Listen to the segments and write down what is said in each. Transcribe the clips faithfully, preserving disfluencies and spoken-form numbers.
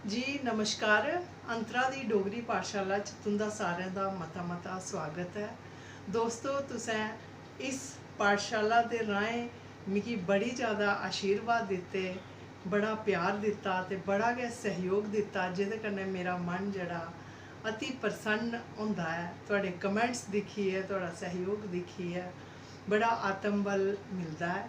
जी नमस्कार, अंतरा दी डोगरी पाठशाला च तुं'दा सारें दा मता मता स्वागत ऐ। दोस्तो, तुसें इस पाठशाला दे राहें मिगी बड़ी ज़्यादा आशीर्वाद दित्ते, बड़ा प्यार दित्ता ते बड़ा गै सैह्योग दित्ता, जेह्दे कन्नै मेरा मन जेह्ड़ा अति प्रसन्न होंदा ऐ। थुआढ़े कमेंट्स दिक्खियै, थुआढ़ा सैह्योग दिक्खियै बड़ा आत्मबल मिलदा ऐ।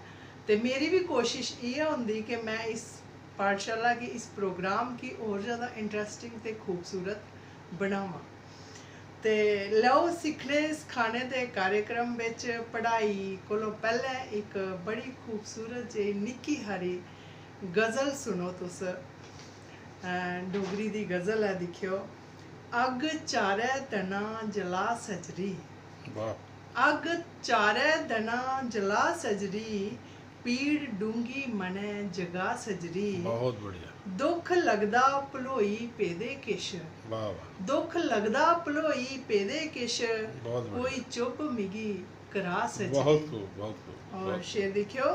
ते मेरी बी कोशिश इ'यै होंदी कि में इस पाठशाला गी, इस प्रोग्राम गी होर ज़्यादा इंटरस्टिंग ते खूबसूरत बनावां। ते लैओ, सिक्खने सखाने दे कार्यक्रम बिच पढ़ाई कोलों पैह्लें इक बड़ी खूबसूरत जेही निक्की हारी गज़ल सुनो तुस। अ, डोगरी दी गज़ल ऐ, दिक्खेओ। अग्ग चारै दना जला सजरी। वाह। अग्ग चारै दना जला सजरी, पीड़ डूंगी मनै जगा सजरी। बहुत बढ़िया। दुख लगदा भलोई पेदे किश, वाह वाह। दुख लगदा भलोई पेदे किश, बहुत बढ़िया। कोई चुभ मिगी करा सजरी। बहुत खूब, बहुत खूब, और बहुत शेर दिक्खेओ,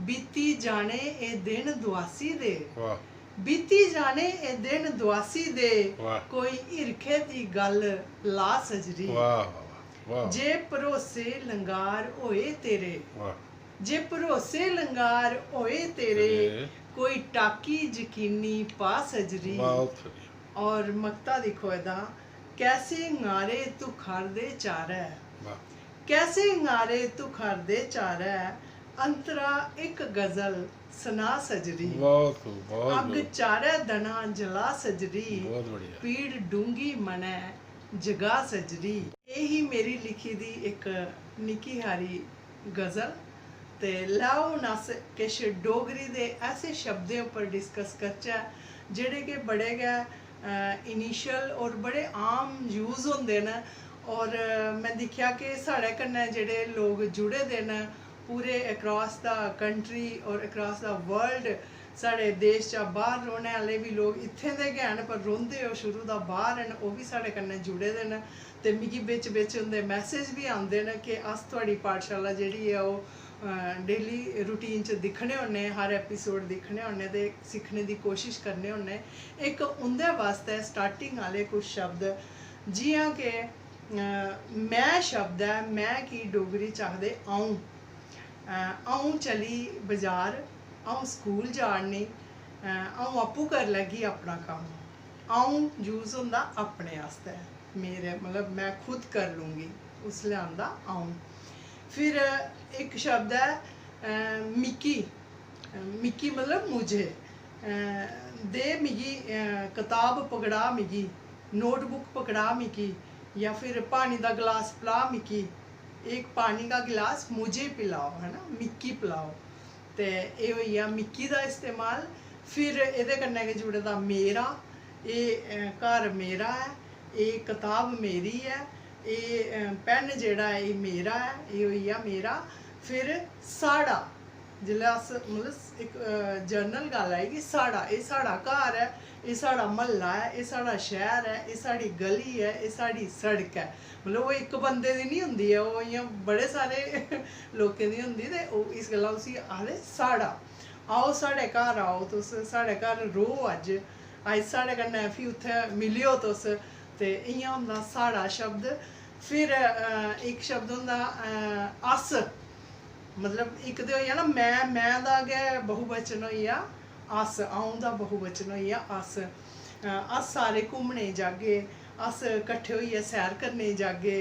बीती जाने ए दिन दुआसी दे, वाह बीती जाने ए दिन दुआसी दे, वाह। कोई हिरखै दी गल्ल ला सजरी। वाह वाह वाह वाह। जे भरोसे लंगार होए तेरे, वाह। जे भरोसे लंगार होए तेरे, तेरे। कोई टाकी यकीनी पा सजरी। बहुत बढ़िया। और मक्ता दिक्खो एह्दा, कैसे ङारे तू खरदे चारै, वाह। कैसे ङारे तू खरदे चारै, अंतरा इक गज़ल सना सजरी। बहुत खूब, बहुत अग्ग खूब। चारै दना जला सजरी, बहुत बढ़िया। पीड़ डूंगी मनै जगा सजरी। एही मेरी लिखी दी इक निक्की हारी गज़ल। ते लैओ, हून अस किश डोगरी दे ऐसे शब्दें उप्पर डिस्कस करचै जेह्ड़े कि बड़े गै इनिशियल और बड़े आम यूज़ होंदे न। और में दिक्खेआ कि साढ़े कन्नै जेह्ड़े लोक जुड़े दे न पूरे अक्रॉस द कंट्री और अक्रॉस द वर्ल्ड, साढ़े देश चा बाह्र रौह्ने आह्ले बी लोक इत्थें दे गै न, पर रौंह्दे ओह् शुरू दा बाह्र न, ओह् बी साढ़े कन्नै जुड़े दे न। ते मिगी बिच बिच उं'दे मैसेज बी आंदे न कि अस थुआढ़ी पाठशाला जेह्ड़ी ऐ ओह् डेली रूटीन च दिक्खने होन्ने, हर एपिसोड दिक्खने होन्ने ते सिक्खने दी कोशिश करने होन्ने। इक उं'दे बास्तै स्टार्टिंग आह्ले कुछ शब्द, जि'यां कि अ, में शब्द ऐ, में गी डोगरी च आखदे अ'ऊं। अ, अ'ऊं चली बजार, अ'ऊं स्कूल जा'रनी, अ, अ'ऊं आपूं करी लैगी अपना कम्म। अ'ऊं यूज़ होंदा अपने आस्तै, मेरे, मतलब में खुद कर लूँगी, उसलै आंदा अ'ऊं। फिर इक शब्द ऐ अ, मिकी, अ, मिकी मतलब मुझे, अ, दे मिगी अ, कताब पकड़ा मिगी, नोटबुक पकड़ा मिगी, या फिर पानी दा गलास पला मिगी, एक पानी का गिलास मुझे पिलाओ, है ना, मिकी पिलाओ। ते एह् होई गेआ मिकी दा इस्तेमाल। फिर एह्दे कन्नै गै जुड़े दा मेरा, एह् अ, घर मेरा ऐ, एह् कताब मेरी ऐ, एह् अ, पैन जेह्ड़ा ऐ एह् मेरा ऐ, एह् होई गेआ मेरा। फिर साढ़ा, जिसलै अस मतलब इक जनरल गल्ल आई कि साढ़ा, एह् साढ़ा घर ऐ, एह् साढ़ा म्हल्ला ऐ, एह् साढ़ा शैह्र ऐ, एह् साढ़ी गली ऐ, एह् साढ़ी सड़क ऐ। मतलब ओह् इक बंदे दी निं होंदी ऐ, ओह् इ'यां बड़े सारे लोकें दी होंदी, ते ओह् इस गल्ला उसी आखदे साढ़ा। आओ साढ़े घर, आओ तुस साढ़े घर, र'वो अज्ज, अज्ज साढ़े कन्नै फ्ही उत्थै मिलेओ तुस। ते इ'यां होंदा साढ़ा शब्द। फिर अ, इक शब्द होंदा अ, अस, मतलब इक ते होई गेआ ना में, में दा गै बहुवचन होई गेआ अस, अ'ऊं दा बहुवचन होई गेआ अस। अ, अस सारे घूमने गी जागे, अस कट्ठे होइयै सैर करने गी जागे।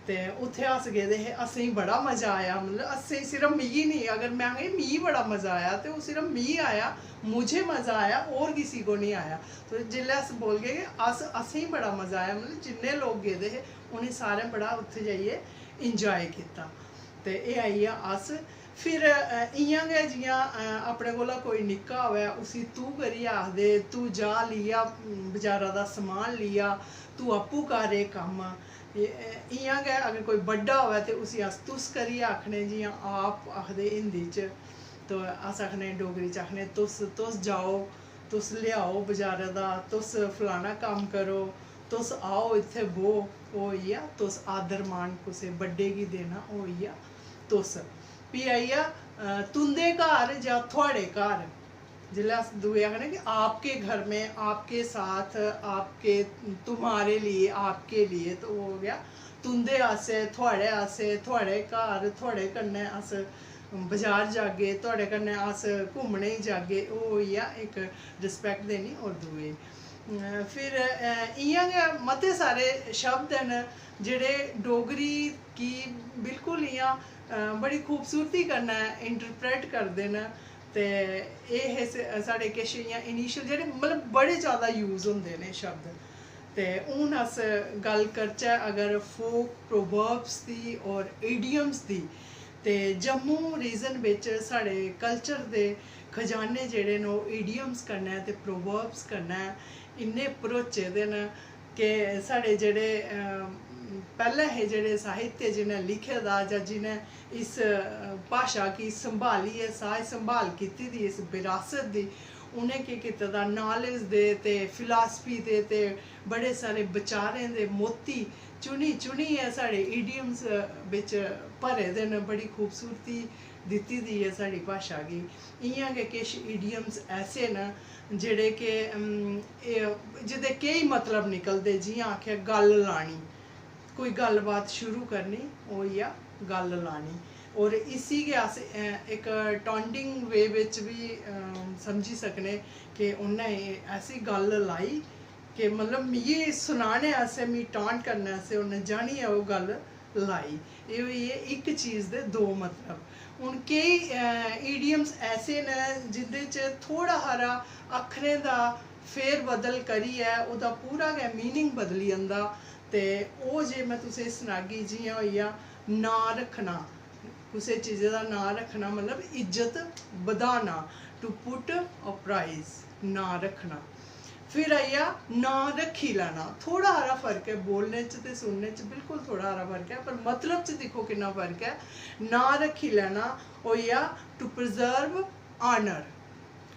ते उत्थै अस गेदे हे, असेंगी बड़ा मजा आया। मतलब असें सिर्फ मिगी नेईं, अगर में आखगी मिगी बड़ा मजा आया ते ओह् सिर्फ मिगी आया, मुझे मजा आया, होर किसी को नहीं आया। तो जिसलै अस बोलगे कि अस, असेंगी बड़ा मजा आया, मतलब जिन्ने लोक गेदे हे उ'नें सारें बड़ा उत्थै जाइयै इंजाय कीता। ते एह् आई गेआ अस। फिर अ, इ'यां गै जि'यां अ, अपने कोला कोई निक्का होऐ उसी तू करियै आखदे, तू जा लिया बजारा दा समान लिया, तू आपूं कर एह् कम्म। एह्, इ'यां गै अगर कोई बड्डा होऐ ते उसी अस तुस करियै आखने, जि'यां आप आखदे हिंदी च। तो अस आखने, डोगरी च आखने तुस, तुस जाओ, तुस लेआओ बजारा दा, तुस फलाना कम्म करो, तुस आओ इत्थै ब'वो, ओह् होई गेआ तुस, आदर मान कुसै बड्डे गी देना, ओह् होई गेआ तुस। फ्ही आई गेआ अ, तुं'दे घर जां थुआढ़े घर। जिसलै अस दूए आखने कि आपके घर में, आपके साथ, आपके, तुम्हारे लिए, आपके लिए, तो वो हो गया तुं'दे आस्तै, थुआढ़े आस्तै, थुआढ़े घर, थुआढ़े कन्नै अस बजार जागे, थुआढ़े कन्नै अस घूमने गी जागे, ओह् होई गेआ इक रिस्पैक्ट देनी। और दूए, अ, फिर, अ, इ'यां गै मते सारे शब्द न जेह्ड़े डोगरी गी बिल्कुल इ'यां, अ, बड़ी खूबसूरती कन्नै इंटरप्रेट करदे न। ते एह् हे स-, साढ़े किश इ'यां इनिशियल जेह्ड़े मतलब बड़े जैदा यूज होंदे न एह् शब्द। ते हून अस गल्ल करचै अगर फोक प्रोवर्ब्स दी और इडियम्स दी, ते जम्मू रीजन बिच साढ़े कल्चर दे खजाने जेह्ड़े न ओह् इडियम्स कन्नै ते प्रोवर्ब्स कन्नै इन्ने भरोचे दे न कि साढ़े जेह्ड़े, अ, पैह्लें हे जेह्ड़े साहित्य जि'नें लिखे दा जां जि'नें इस, अ, भाशा गी संभालियै साज संभाल कीती दी इस बरासत दी, उ'नें केह् कीते दा, नालेज दे ते फिलासफी दे ते बड़े सारे बचारें दे मोती चुनी चुनियै साढ़े इडियम्स बिच भरे दे न। बड़ी खूबसूरती दित्ती दी ऐ साढ़ी भाशा गी। इ'यां गै किश इडियम्स ऐसे न जेह्ड़े कि, अम, एह्, जेह्दे केई मतलब निकलदे, जि'यां आखेआ गल्ल लानी, कोई गल्लबात शुरू करनी, ओह् होई गेआ गल्ल लानी। और इसी गै अस, अ, इक टॉन्टिंग वे बिच बी, अ, समझी सकने कि उन्नै एह् ऐसी गल्ल लाई कि मतलब मिगी सनाने आस्तै, मिगी टॉन्ट करने आस्तै उन्नै जानियै ओह् गल्ल लाई। एह् होई गे इक चीज दे दो मतलब। हून केई, अ, इडियम्स ऐसे न जिंदे च थोह्ड़ा हारा अक्खरें दा फेर बदल करियै ओह्दा पूरा गै मीनिंग बदली जंदा। ते ओह् जे में तुसेंगी सनागी, जि'यां होई गेआ नांऽ रक्खना, कुसै चीजै दा नांऽ रक्खना मतलब इज्जत बधाना, to put a prize, नांऽ रक्खना। फिर आई गेआ नांऽ रक्खी लैना। थोह्ड़ा हारा फर्क ऐ बोलने च ते सुनने च, बिल्कुल थोह्ड़ा हारा फर्क ऐ, पर मतलब च दिक्खो किन्ना फर्क ऐ। नांऽ रक्खी लैना होई गेआ to preserve honour।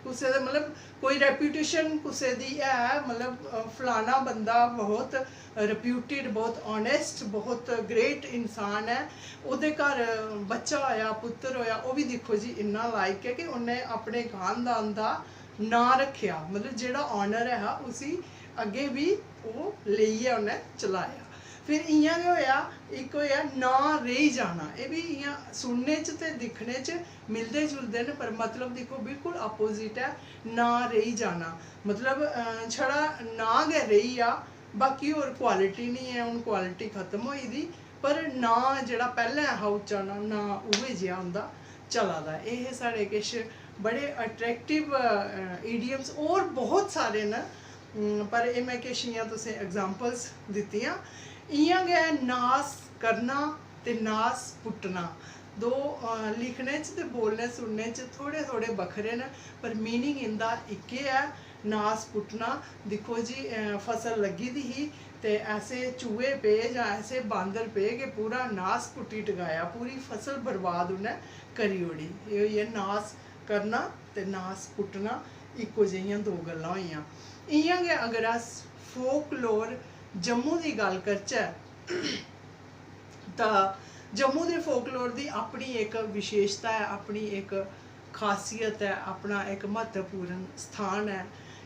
कुसै दा मतलब कोई रेप्यूटेशन कुसै दी है, मतलब, अ, फलाना बंदा बहुत रेप्यूटेड, बहुत ऑनेस्ट, बहुत ग्रेट इंसान ऐ, ओह्दे घर बच्चा होएआ, पुत्तर होएआ, ओह् बी दिक्खो जी इन्ना लायक ऐ कि उन्नै अपने खानदान दा नांऽ रक्खेआ, मतलब जेह्ड़ा ऑनर ऐ हा उसी अग्गें बी ओह् लेइयै उन्नै चलाया। फिर इ'यां गै होएआ, इक होएआ नांऽ रेही जाना। एह् बी इ'यां सुनने च ते दिक्खने च मिलदे जुलदे न, पर मतलब दिक्खो बिल्कुल अपोजिट ऐ। नांऽ रेही जाना मतलब, अ, छड़ा नांऽ गै रेही जा, बाकी होर क्वालिटी निं ऐ। हून क्वालिटी खत्म होई दी, पर नांऽ जेह्ड़ा पैह्लें ऐ हा उच्चा नांऽ, नांऽ उ'ऐ जेहा उं'दा चला दा। एह् हे साढ़े किश बड़े अट्रैक्टिव, अ, इडियम्स, होर बहुत सारे न, अम, पर एह् में किश इ'यां तुसें एग्जांपल्स दित्तियां। इ'यां गै नास करना ते नास पुट्टना, दो, अ, लिखने च ते बोलने सुनने च थोह्ड़े थोह्ड़े बक्खरे न, पर मीनिंग इं'दा इक्के ऐ। नास पुट्टना, दिक्खो जी, अ, फसल लग्गी दी ही ते ऐसे चूहे पे जां ऐसे बांदर पे कि पूरा नास पुट्टी टकाया, पूरी फसल बर्बाद उ'न्नै करी ओड़ी। एह् होई गेआ नास करना ते नास पुट्टना, इक्को जेहियां दो गल्लां होइयां। इ'यां गै अगर अस फोक लोर जम्मू दी गल्ल करचै, तां जम्मू दे फोकलोर दी अपनी इक विशेशता ऐ, अपनी इक खासियत ऐ, अपना इक म्हत्तवपूर्ण स्थान ऐ।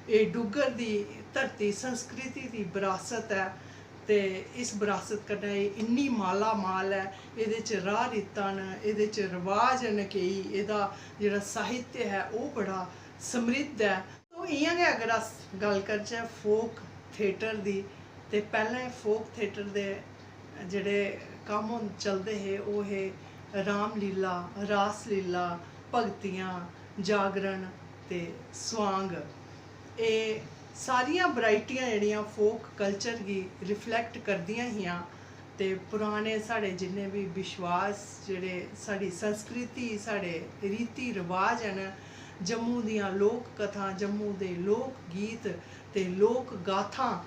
एह् डुग्गर दी धरती, संस्कृति दी बरासत ऐ, ते इस बरासत कन्नै एह् इन्नी मालामाल ऐ। एह्दे च राह् रित्तां न, एह्दे च रवाज न केई, एह्दा जेह्ड़ा साहित्य ऐ ओह् बड़ा समृद्ध ऐ। तो इ'यां गै अगर अस गल्ल करचै फोक थिएटर दी, ते पैह्लें फोक थिएटर दे जेह्ड़े कम्म होंद-, चलदे हे, ओह् हे रामलीला, रासलीला, भगतियां, जागरण ते स्वांग। एह् सारियां वैरायटियां जेह्ड़ियां फोक कल्चर गी रिफ्लेक्ट करदियां हियां। ते पराने साढ़े जिन्ने बी विश्वास, जेह्ड़े साढ़ी संस्कृति, साढ़े रीति रवाज न, जम्मू दियां लोक कथां, जम्मू दे लोक गीत ते लोक गाथां,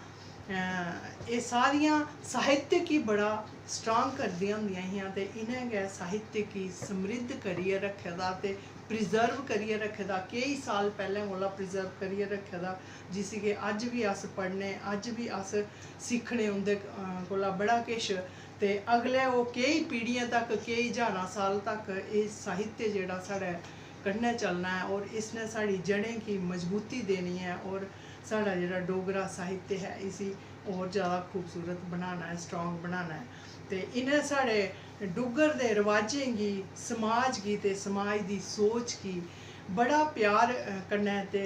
अ, एह् सारियां साहित्य गी बड़ा स्ट्रांग करदियां होंदियां हियां ते इ'नें गै साहित्य गी समृद्ध करियै रक्खे दा ते प्रिजर्व करियै रक्खे दा, केई साल पैह्लें कोला प्रिजर्व करियै रक्खे दा, जिसी कि अज्ज बी अस पढ़ने, अज्ज बी अस सिक्खने उं'दे, अ, कोला बड़ा किश। ते अगले ओह् केई पीढ़ियें तक, केई ज्हारां साल तक एह् साहित्य जेह्ड़ा साढ़े कन्नै चलना ऐ और इसने साढ़ी जड़ें गी मजबूती देनी ऐ और साढ़ा जेह्ड़ा डोगरा साहित्य ऐ इसी होर ज़्यादा खूबसूरत बनाना ऐ, स्ट्रांग बनाना ऐ। ते इ'नें साढ़े डुग्गर दे रवाजें गी, समाज गी ते समाज दी सोच गी बड़ा प्यार कन्नै ते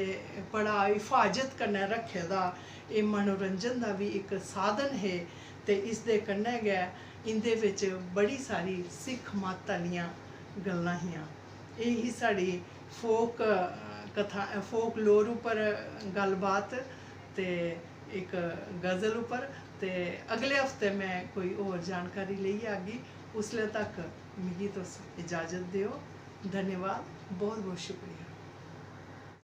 बड़ा हिफाजत कन्नै रक्खे दा। एह् मनोरंजन दा बी इक साधन हे ते इसदे कन्नै गै इं'दे बिच बड़ी सारी सिक्ख मत्त आह्लियां गल्लां हियां। एह् ही साढ़ी फोक कथा, फोक लोर उप्पर गल्लबात ते इक गज़ल उप्पर। ते अगले हफ्ते में कोई होर जानकारी लेइयै आगी। उसले तक मिगी तुस इजाज़त देओ। धन्यवाद, बहुत बहुत शुक्रिया।